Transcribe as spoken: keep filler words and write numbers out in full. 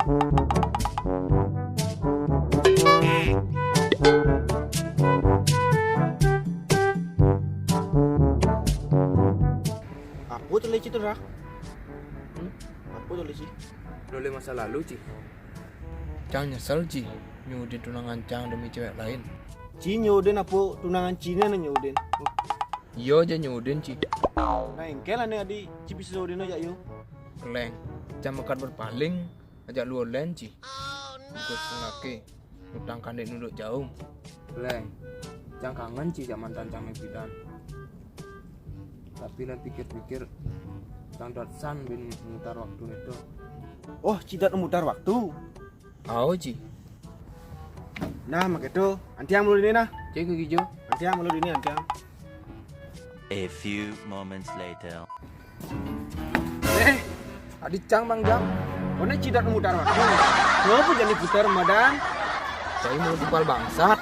Apo tulis Ci tu, Ra? Hmm? Apo tulis Ci? Nulis masa lalu, Ci. Cang nyesel, Ci, nyudahin tunangan Cang demi cewek lain. Ci nyudahin apo tunangan Ci ne nyudahin? Iyo, Ci nyudahin, Ci. Nah, engke lah ne adi Ci biso nyudahin jak yo. Leng, Cang bakat berpaling, ajak lu online, Ci. Engko sengake ngutang kandek nunduk jauh. Leng, Cang kangen, Ci, jak mantan Cang Mepidan. Tapi leng pikir-pikir, Cang dot san bin mutar waktu nitu. Oh, Ci dot mutar waktu? Ao, Ci. Nah, mak itu, antiang mulu dini nah. Cek ke gijo. Antiang mulu dini, antiang. A few moments later. Eh, adi Cang, Bang Jang. Kone Ci dot mutar waktu. Ngapo jadi putar, Madan? Cai mau timpal bangsat.